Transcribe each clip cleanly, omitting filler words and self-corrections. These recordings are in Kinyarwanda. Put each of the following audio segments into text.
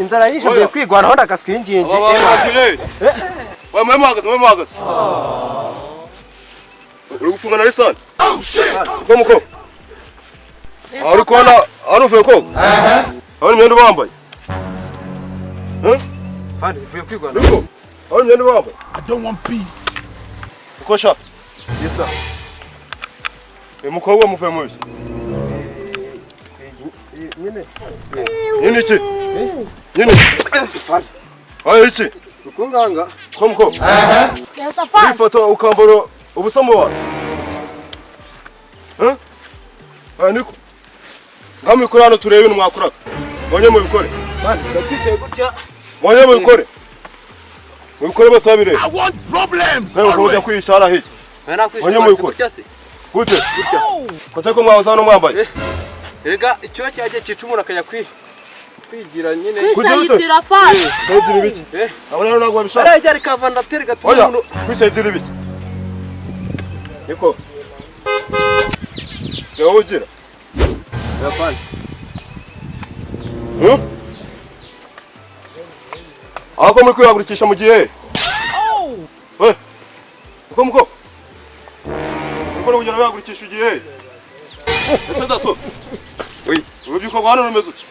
Inzara yishe mvuye kwigwanaho ndagaswa ingingi. Oya, mwe muhagaze, mwe muhagaze. Uri gufunga na lisani? Ko muko? Aho uri kubona hano uvuye koga? Aho imyenda uba wambaye? Eh? Fandi, mvuye kwigwana. Niko? Aho imyenda uba wambaye? I don't want peace. Uko sha? Yes sir. Uyu mukobwa muvuye mu biki? Nyine. Nyine iki? Nyine iki? Oya, iki? Ukunganga. Ko muko? Yes, afande. Urifata ukambara ubusa mu bantu? Eh? Oya, niko? Ngaho mubikore hano turebe ibintu mwakoraga. Mwongere mubikore. Fandi, ndakwicaye gutya. Mwongere mubikore. Mubikore bose babireba. I want problems. Nawe ukaba ujya Always. kwihisha hariya hirya. Oya, nakwishe. Mwongere mubikore. Gutya se. Gute? Kote ko mwahoze hano mwambaye? Erega icyo cyagiye cyica umuntu akajya kwigira nyine. Kwisayidira, afande. Kwisayidira ibiki? Eh. Abo rero ntabwo babishaka. Ariya ryari kavandateri gatuma Oya, umuntu kwisayidira ibiki? Niko. Ni wowe ugira? Oya, afande. Hmm? Aho ko muri kwihagurukisha mu gihe? We. Niko muko? Niko uri kugenda wihagurukisha ugiye? Ese daso? Oui. Urubyiruko rwa hano rumeze ute?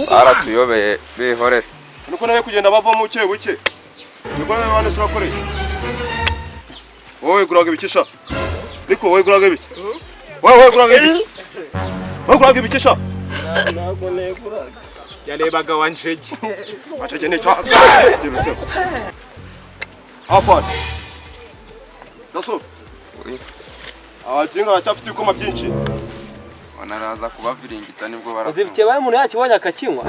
Baratuyobeye, bihorere. Niko nawe kugenda bavamo buke buke. Niko nawe hano turakoreye. Wowe guraga ibiki sha? Niko wowe guraga ibiki? Wowe guraga ibiki? Wowe guraga ibiki sha? Ntabwo neguraga. Yarebaga wa njege. Acege ni cyo. Afan. Daso. Oui. Abazinga baracyafite ibikoma byinshi. Banaraza kubaviringita nibwo Uzi barafunga. kibaye umuntu yakibonye akakinywa.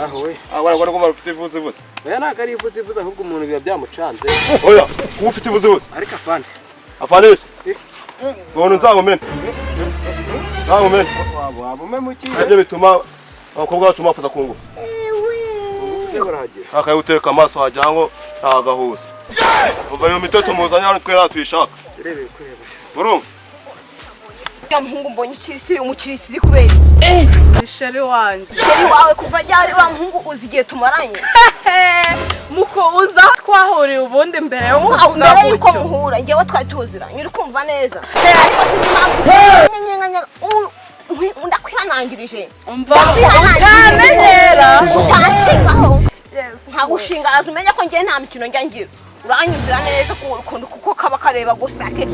Aho we. Ah, bara bara ko bafite ivuze ivuze. Oya, ntabwo ari ivuze ivuze, ahubwo umuntu biba byamucanze. Oya, kuba ufite ivuze ivuze. Ariko afande. Afande wese. Ubuntu nzabumene. Nzabumene. Waba umemukiye. Nibyo bituma abakobwa bacu bafata ku ngufu. Ujye barahagera. Akaye uteka amaso wagira ngo ntagahuza. Umva iyo miteto muzanye hano twe tuyishaka. Urebeye kureba. Murumva? Ya muhungu mbonye ucirisiri umucirisiri kubera iki? Chéri wanjye. Chéri wawe kuva ryari? Wa muhungu uzi igihe tumaranye? Muko uza aho twahuriye ubundi mbere yo Aho kuvuga mbere yuko gutyo. muhura njyewe twari tuziranye, uri kumva neza, ariko sinzi impamvu ndakwihanangirije. Umva, utamenyera. Utanshingaho nkagushinga, araza umenye ko njyewe nta mikino njya ngira. Uranyumvira neza ukuntu kuko kaba kareba gusa ke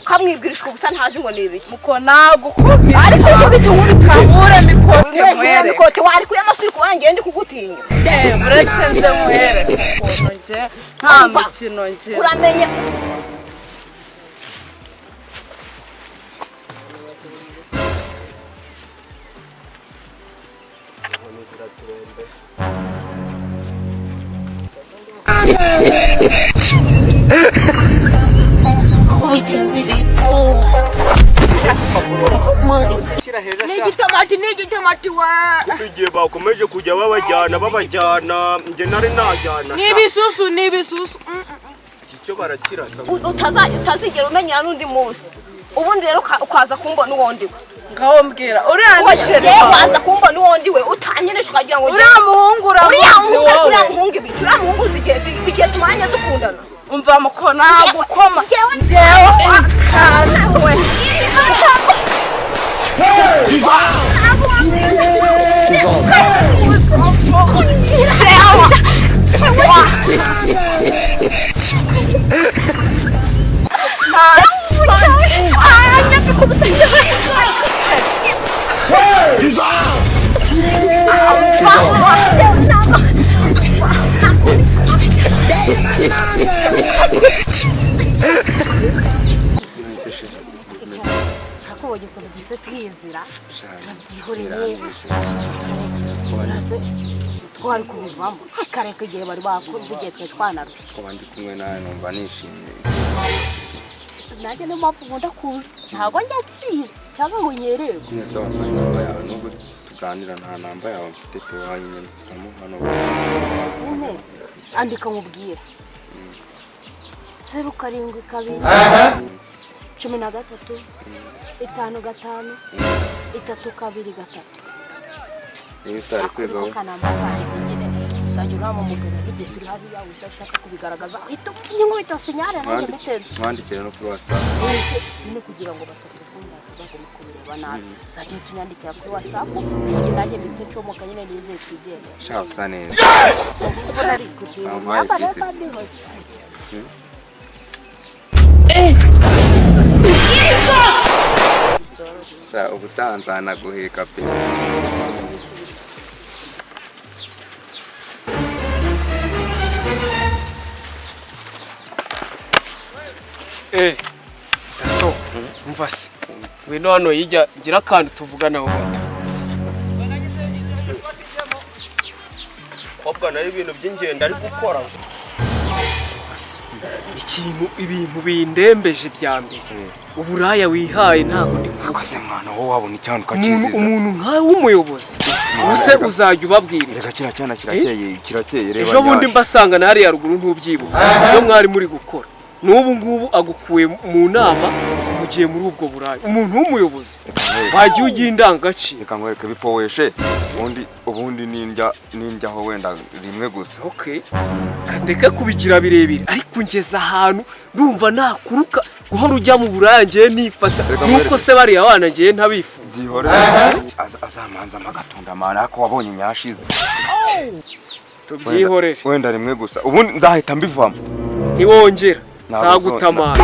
kamwibwirishwa ubusa, ntazi ngo ni ibiki. Muko nagukubita. Ariko nkubita nkubita. Kabure mikote nkwere. Mikote warikuye amaso uri kubona njyewe ndi kugutinya. Uretse nze nkwereke ukuntu nje nta Umva. mikino ngira. Uramenye. Shyira hejuru. Ni igitomati, ni igitomati we. Igihe bakomeje kujya babajyana babajyana, njye nari najyana. Ni ibisusu, ni ibisusu. Iki cyo barakirasa. Utazigera umenyera n'undi munsi ubundi rero ukaza kumbona uwo ndi we. Ngaho mbwira, uriya ni chéri Yewe, wawe? waza kumbona uwo ndi we utanyeresha ukagira ngo Uriya muhungu uriya uramuzi muhungu, ariko uriya wowe? muhungu ibiki, uriya muhungu uzi igihe tumaranye dukundana? Umva muko, nagukoma. Njyewe Njyewe akantu we. Nakubonye ukuntu byiza twiyizira, turabyihoreye twari kubivamo kareka igihe bari bakuvugiye twe twanarushye. Kuba ndi kumwe nawe numva nishimye. Nanjye niyo mpamvu nkunda kuza, ntabwo njya nsiba cyangwa ngo nyererwe. Mwese wambaye namba yawe, nubwo tuganira nta namba yawe mfite pe, wayinyandikiramo hano. Nyine andika nkubwira: 072 13 55 323. Niba utari kwiga wowe. Akanamba kanjye nyine uzajya urampamagara n'igihe turi hariya udashaka kubigaragaza uhita inkubita sinyare nanjye mbiteze. Mwandikire no kuri WhatsApp. Nyine kugira ngo batatuvumba batazaguma kubireba nabi, uzajya uhita unyandikira kuri WhatsApp ubundi nanjye mpite ncomoka nyine nizeye twigendere. Sha usa neza. Ubona ari kureba Wampaye imyambaro kisses. kandi hose. Sha ubutaha nzanaguheka pe. Daso, umva se. Ngwino hano yijya ngira akantu tuvuganaho gato. Kobwa nayo ibintu by'ingendo ari gukora. Ikintu ibintu bindembeje bya mbere. Uburaya wihaye ntabwo ndi Ariko se mwana wowe wabona icyana umuntu ukakiziza. Umuntu nkawe w'umuyobozi ubuse uzajya ubabwira. Reka kiriya cyana kirakeye kirakeye reba. Ejo bundi nyaje. mbasanga na hariya ruguru ntubyibuka ibyo mwari muri gukora. N'ubu ngubu agukuye mu nama mugiye muri ubwo buraya. Umuntu w'umuyobozi wagiye ugira indangagaciro. Reka nkwereke bipoweshe ubundi nindya nindyaho wenda rimwe gusa. Okay. Kandeka kubigira birebire ariko ngeze ahantu ndumva nakuruka guhora ujya mu buraya ngiye nifata Reka nuko nkwereke. se bariya bana ngiye ntabifuza. Byihore azamanza amagatunda mana ako wabonye nyashize. Tubyihorere. Wenda rimwe gusa ubundi nzahita mbivamo. Ntiwongera Ntabwo nzagutamara.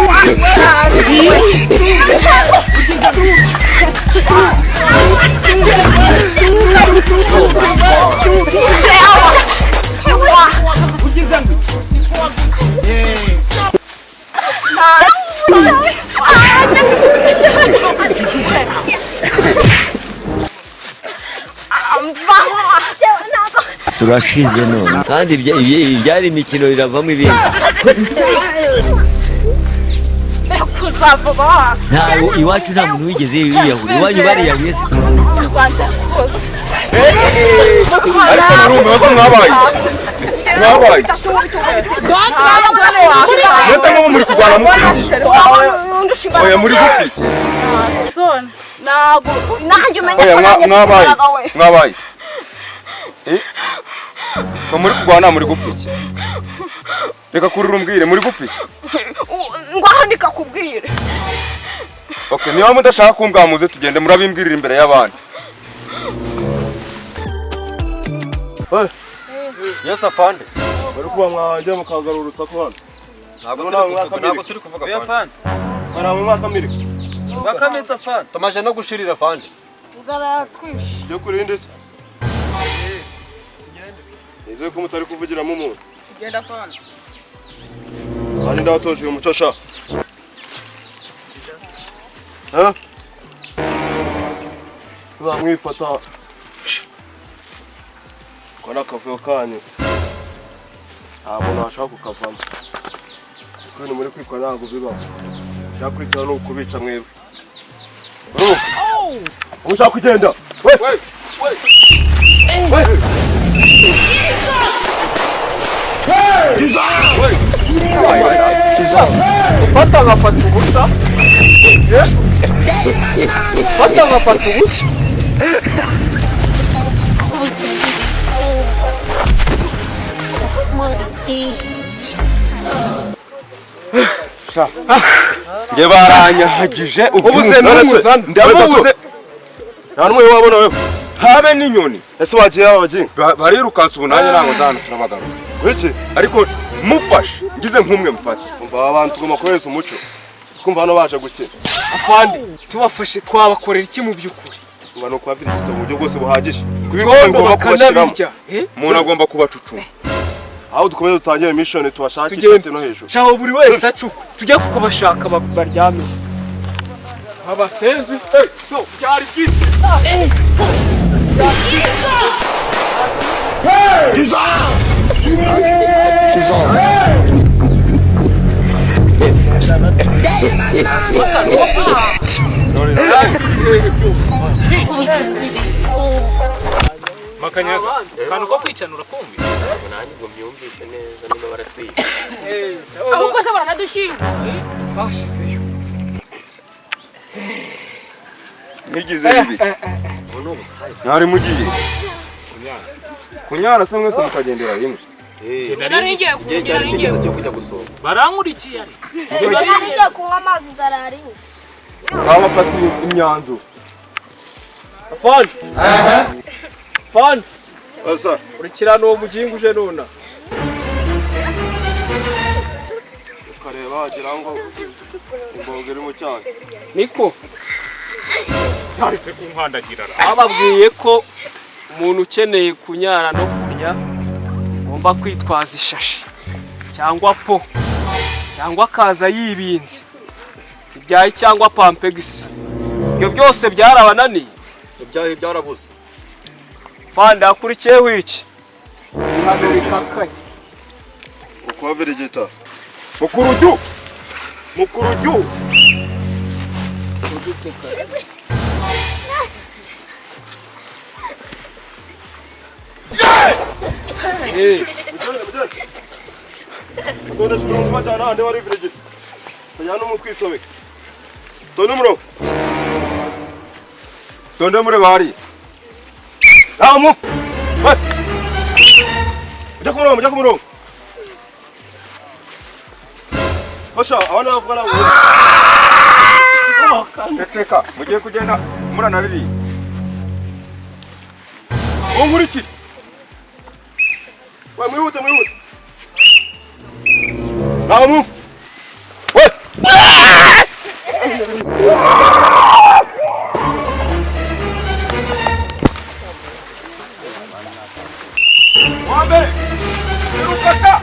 Turashize none kandi ibyari imikino biravamo ibindi. Ntabwo iwacu nta muntu wigeze yiyahura, iwanyu bariyahuye se? Ariko narumiwe ko mwabaye mwabaye mwese nk'ubu muri kurwana mukwiye. Oya muri gupfike. Ntabwo nanjye umenya Oya ko nanjye mwabaye mfite we. mwabaye. Ko muri kurwana muri gupfike. Reka kurira umbwire muri gupfike. Ngaho nikakubwire. Okay, niba mudashaka kumbwira muze tugende murabimbwirira imbere y'abandi. Yes afande. Bari kuba mwajya mukagarura urusaku hano. Ntabwo ntabwo turi kuvuga afande. Bari mu mwaka mirika. Bakameza afande. Tumaje no gushirira afande. Byo kurinde se. Nizeye ko mutari kuvugiramo umuntu. Tugenda afande. Kandi ndatoje uyu muco sha. Ha? Uzamwifata. Ko n'akavuyo kanyu. Ntabwo nashaka kukavamo. Kuko ibintu muri kwikora ntabwo bibaho. Cyakurikira ni ukubica mwebwe. Ushaka kugenda? We! We! Fata nkafata ubusa. Fata nkafata ubusa. Nge baranyahagije Ubuze n'umuzana. Ndabuze. Nta n'umwe wabona wewe. Habe n'inyoni. Ese wagiye aba baginga? Barirukanse ubu nanjye ntabwo nzahano turabagaruka. Iki? Ariko mufashe ngize nk'umwe mufate. Umva aba bantu tugomba kubereza umuco. Kumva hano baje gukina. Afande tubafashe twabakorera iki mu by'ukuri? Umva ni ukubafite mu buryo bwose buhagije. Kubikora Condo bigomba kubashyiramo. bakanabirya. Umuntu agomba kubacucuma. Aho dukomeze dutangire mission tubashakishe Tugende. hasi no hejuru. Shaho buri wese acuka tujye kubashaka baryame. Abasenzi no byari byiza. Makanyaga akantu ko kwicana urakumva. Nanjye ubwo myumvishe neza niba baratwica. Ahubwo se baranadushyira. Bashizeyo. Nkigize bibi. Mwari mugiye. Kunyara se mwese mukagendera rimwe. Nari ngiye kugira ngiye cyo kujya gusohoka. Barankurikiye ari. Nari ngiye kunywa amazi inzara yarinyishe. Abafata imyanzuro. Afande. Afande. Asa. Urikirana uwo mugingo uje nona. Ukareba wagira ngo imboga iri mu cyayi. Niko. Cyaretse kunkandagira. Ababwiye ko umuntu ukeneye kunyara no kurya agomba kwitwaza ishashi cyangwa po cyangwa akaza yibinze ibyayi cyangwa pampegisi. Ibyo byose byarabananiye. Ibyayi byarabuze. Fanda akurikiyeho iki? Ihano rikakaye. Uko virigita. Mukuruju. Mukuruju. Dore sinumva bajyana ahandi wari virigita. Bajyana no kwisobeka. Dore umuro. Tonde muri bari. Naho mu. We. Ujya ku murongo, ujya ku murongo. Kosha, abana bavuga nabo. Ceceka, mugiye kugenda murana bibiri. Unkurikire. We mwihute, mwihute. Naho mu. We. Wambere. Irukaka.